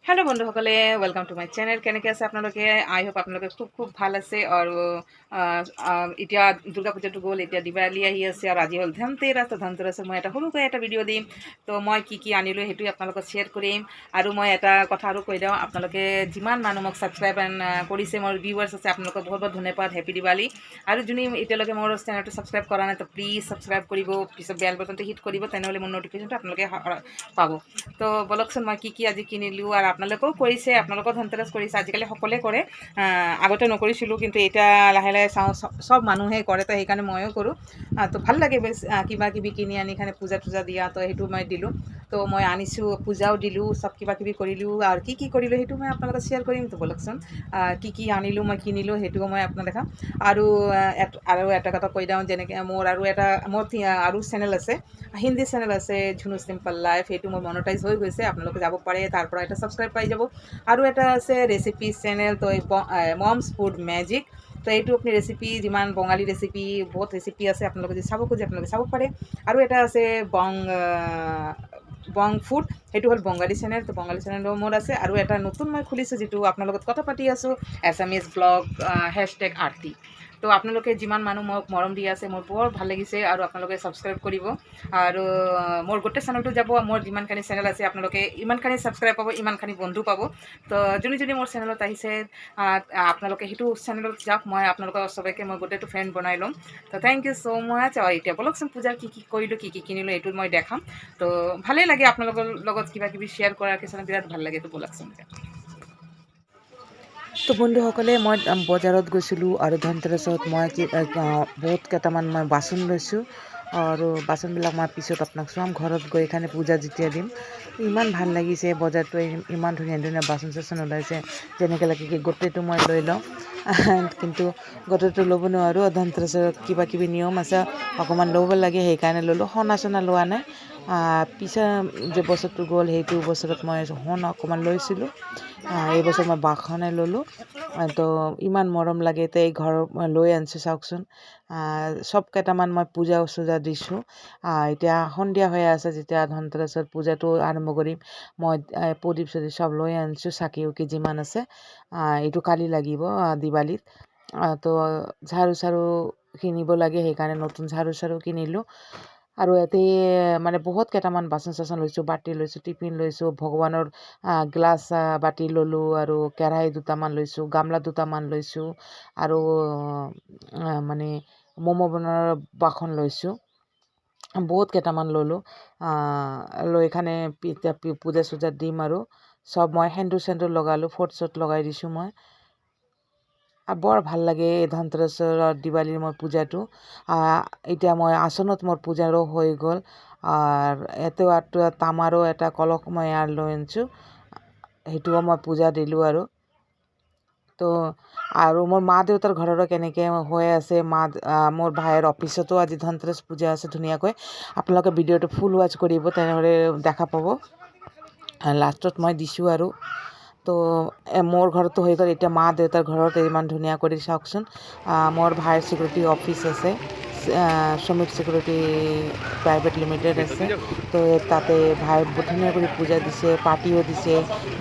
Hello' বন্ধুসকলে, welcome to my channel. কেনেকৈ আছে আপোনালোকে? আই হোপ আপোনালোকে খুব খুব ভাল আছে। আৰু এতিয়া দুৰ্গা পূজাটো গ'ল, এতিয়া দিৱালী আহি আছে আৰু আজি হ'ল ধনতেৰাছ। তো ধনতেৰাছত মই এটা সৰুকৈ এটা ভিডিঅ' দিম। তো মই কি কি আনিলোঁ, সেইটোৱে আপোনালোকক শ্বেয়াৰ কৰিম। আৰু মই এটা কথা আৰু কৈ দিওঁ, আপোনালোকে যিমান মানুহ মোক ছাবস্ক্ৰাইব কৰিছে, মোৰ ভিউৱাৰ্ছ আছে, আপোনালোকক বহুত বহুত ধন্যবাদ। হেপী দিৱালী। আৰু যোনে এতিয়ালৈকে মোৰ চেনেলটো ছাবস্ক্ৰাইব কৰা নাই, তো প্লিজ ছাবস্ক্ৰাইব কৰিব, পিছত বেল বটনটো হিট কৰিব, তেনেহ'লে মোৰ ন'টিফিকেশ্যনটো আপোনালোকে পাব। তো ব'লকচোন, মই কি কি আজি কিনিলোঁ। আৰু আপোনালোকেও কৰিছে, আপোনালোকেও ধনতেৰাছ কৰিছে। আজিকালি সকলোৱে কৰে। আগতে নকৰিছিলোঁ, কিন্তু এতিয়া লাহে লাহে চাওঁ চব মানুহে কৰে, তো সেইকাৰণে ময়ো কৰোঁ। তো ভাল লাগে বেছ কিবা কিবি কিনি আনি খানে পূজা টূজা দিয়া। তো সেইটো মই দিলোঁ। তো মই আনিছোঁ, পূজাও দিলোঁ, চব কিবা কিবি কৰিলোঁ। আৰু কি কি কৰিলোঁ, সেইটো মই আপোনালোকক শ্বেয়াৰ কৰিম। তো ব'লকচোন, কি কি আনিলোঁ, মই কিনিলোঁ, সেইটোও মই আপোনাক দেখাম। আৰু এটা কথা কৈ দিওঁ, যেনেকৈ মোৰ আৰু এটা মোৰ আৰু চেনেল আছে, হিন্দী চেনেল আছে, ঝুনু চিম্পল লাইফ। সেইটো মোৰ মনোটাইজ হৈ গৈছে, আপোনালোকে যাব পাৰে, তাৰ পৰা এটা ছাবস্ক্ৰাইব পাই যাব। আৰু এটা আছে ৰেচিপি চেনেল, তো মমছ ফুড মেজিক। তো এইটো আপুনি ৰেচিপি, যিমান বঙালী ৰেচিপি, বহুত ৰেচিপি আছে, আপোনালোকে যদি চাব খোজে, আপোনালোকে চাব পাৰে। আৰু এটা আছে বং ফুড, সেইটো হ'ল বঙালী চেনেল। তো বঙালী চেনেলো মোৰ আছে। আৰু এটা নতুন মই খুলিছোঁ, যিটো আপোনাৰ লগত কথা পাতি আছোঁ, এছামিজ ব্লগ #আৰতি। তো আপোনালোকে যিমান মানুহ মোক মৰম দি আছে, মোৰ বৰ ভাল লাগিছে। আৰু আপোনালোকে ছাবস্ক্ৰাইব কৰিব আৰু মোৰ গোটেই চেনেলটো যাব। মোৰ যিমানখিনি চেনেল আছে, আপোনালোকে ইমানখিনি ছাবস্ক্ৰাইব পাব, ইমানখিনি বন্ধু পাব। তো যোনে যোনে মোৰ চেনেলত আহিছে, আপোনালোকে সেইটো চেনেলত যাওক। মই আপোনালোকৰ চবকে মই গোটেইটো ফ্ৰেণ্ড বনাই ল'ম। তো thank you so মাছ। আৰু এতিয়া ব'লকচোন, পূজাৰ কি কি কৰিলোঁ, কি কি কিনিলোঁ, এইটো মই দেখাম। তো ভালেই লাগে আপোনালোকৰ লগত কিবা কিবি শ্বেয়াৰ কৰাৰ কিছুমান বিৰাট ভাল লাগে। তো ব'লকচোন। তো বন্ধুসকলে, মই বজাৰত গৈছিলোঁ আৰু ধনতেৰাছত মই কি বহুত কেইটামান মই বাচন লৈছোঁ আৰু বাচনবিলাক মই পিছত আপোনাক চোৱাম, ঘৰত গৈ এইখানে পূজা যেতিয়া দিম। ইমান ভাল লাগিছে বজাৰটো, ইমান ধুনীয়া ধুনীয়া বাচন চাচন ওলাইছে, যেনেকৈ লাগে কি গোটেইটো মই লৈ লওঁ। কিন্তু গোটেইটো ল'ব নোৱাৰোঁ, ধনতেৰাছৰ কিবা কিবি নিয়ম আছে, অকণমান ল'ব লাগে, সেইকাৰণে ল'লোঁ। সোণা চোনা লোৱা নাই। পিছে যে বছৰটো গ'ল, সেইটো বছৰত মই সোণ অকণমান লৈছিলোঁ। এইবছৰ মই বাসনে ল'লোঁ। তো ইমান মৰম লাগে। এতিয়া এই ঘৰ লৈ আনিছোঁ, চাওকচোন। চব কেইটামান মই পূজা চূজা দিছোঁ। এতিয়া সন্ধিয়া হৈ আছে, যেতিয়া ধনতেৰাছৰ পূজাটো আৰম্ভ কৰিম। মই প্ৰদীপ চদীপ চব লৈ আনিছোঁ, চাকি উকি যিমান আছে। এইটো কালি লাগিব দিৱালীত। তো ঝাৰু চাৰু কিনিব লাগে, সেইকাৰণে নতুন ঝাৰু চাৰু কিনিলোঁ। আৰু ইয়াতে মানে বহুত কেইটামান বাচন চাচন লৈছোঁ, বাতি লৈছোঁ, টিফিন লৈছোঁ, ভগৱানৰ গ্লাছ বাতি ল'লোঁ আৰু কেৰাহী দুটামান লৈছোঁ, গামলা দুটামান লৈছোঁ আৰু মানে ম'ম' বনোৱাৰ বাচন লৈছোঁ। বহুত কেইটামান ল'লোঁ। লৈ এইখানে এতিয়া পূজা চূজা দিম। আৰু চব মই সেন্দুৰ চেন্দুৰ লগালোঁ, ফোঁট চোট লগাই দিছোঁ মই। আৰু বৰ ভাল লাগে এই ধনতেৰাছৰ, দিৱালীৰ মই পূজাটো। এতিয়া মই আচনত মোৰ পূজাৰো হৈ গ'ল। আৰু ইয়াতেও আৰু তামাৰো এটা কলহ মই ইয়াৰ লৈ আনিছোঁ, সেইটোও মই পূজা দিলোঁ। আৰু তো আৰু মোৰ মা দেউতাৰ ঘৰৰো কেনেকৈ হৈ আছে, মা মোৰ ভাইৰ অফিচতো আজি ধনতেৰাছ পূজা আছে ধুনীয়াকৈ। আপোনালোকে ভিডিঅ'টো ফুল ৱাচ কৰিব, তেনেহ'লে দেখা পাব। লাষ্টত মই দিছোঁ। আৰু তো মোৰ ঘৰতো হৈ গ'ল, এতিয়া মা দেউতাৰ ঘৰত ইমান ধুনীয়া কৰি চাওকচোন। মোৰ ভাইৰ চিকিউৰিটি অফিচ আছে, শ্ৰমিক চিকিউৰিটি প্ৰাইভেট লিমিটেড আছে। তো তাতে ভাই ধুনীয়া কৰি পূজা দিছে, পাৰ্টিও দিছে,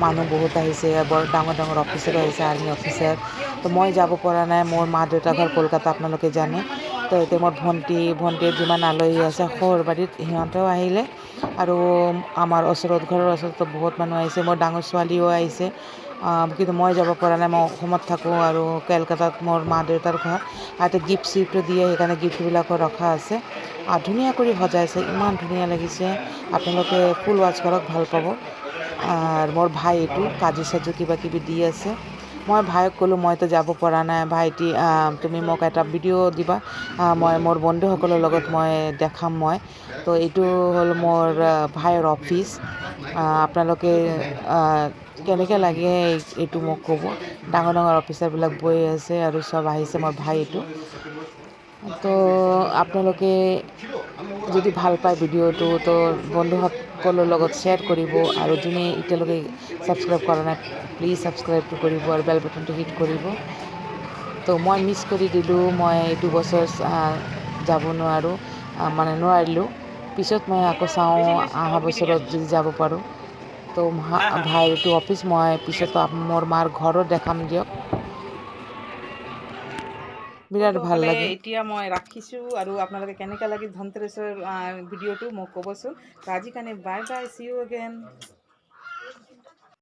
মানুহ বহুত আহিছে, বৰ ডাঙৰ ডাঙৰ অফিচাৰো আহিছে, আৰ্মি অফিচাৰ। তো মই যাব পৰা নাই, মোৰ মা দেউতাৰ ঘৰ কলকাতা, আপোনালোকে জানে। তো এতিয়া মোৰ ভণ্টিৰ যিমান আলহী আছে শহুৰবাৰীত, সিহঁতেও আহিলে। আৰু আমাৰ ওচৰত, ঘৰৰ ওচৰতো বহুত মানুহ আহিছে। মোৰ ডাঙৰ ছোৱালীও আহিছে, কিন্তু মই যাব পৰা নাই। মই অসমত থাকোঁ আৰু কেলকাতাত মোৰ মা দেউতাৰ ঘৰ। আৰু এতিয়া গিফ্ট চিফ্টো দিয়ে, সেইকাৰণে গিফ্টবিলাকো ৰখা আছে আৰু ধুনীয়া কৰি সজাইছে, ইমান ধুনীয়া লাগিছে। আপোনালোকে ফুল ৱাচ কৰক, ভাল পাব। আৰু মোৰ ভাই এইটো কাজু চাজু কিবা কিবি দি আছে। মই ভাইক ক'লোঁ, মইতো যাব পৰা নাই ভাইটি, তুমি মোক এটা ভিডিঅ' দিবা, মই মোৰ বন্ধুসকলৰ লগত মই দেখাম মই। তো এইটো হ'ল মোৰ ভাইৰ অফিচ। আপোনালোকে কেনেকৈ লাগে এইটো মোক ক'ব। ডাঙৰ ডাঙৰ অফিচাৰবিলাক বহি আছে আৰু চব আহিছে। মোৰ ভাই এইটো। তো আপোনালোকে যদি ভাল পায় ভিডিঅ'টো, তো বন্ধুসকলৰ লগত শ্বেয়াৰ কৰিব। আৰু যোনে এতিয়ালৈকে ছাবস্ক্ৰাইব কৰা নাই, প্লিজ ছাবস্ক্ৰাইবটো কৰিব আৰু বেল বাটনটো হিট কৰিব। তো মই মিছ কৰি দিলোঁ, মই এইটো বছৰ যাব নোৱাৰোঁ, মানে নোৱাৰিলোঁ। পিছত মই আকৌ চাওঁ, অহা বছৰত যদি যাব পাৰোঁ। তো ভাইৰ এইটো অফিচ। মই পিছত মোৰ মাৰ ঘৰো দেখাম দিয়ক। বিৰাট ভাল বন্ধুসকলে, লাগে। এতিয়া মই ৰাখিছোঁ আৰু আপোনালোকে কেনেকুৱা লাগিল ধনতেৰছৰ ভিডিঅ'টো মোক ক'বচোন। তো আজিৰ কাৰণে bye bye, see you again.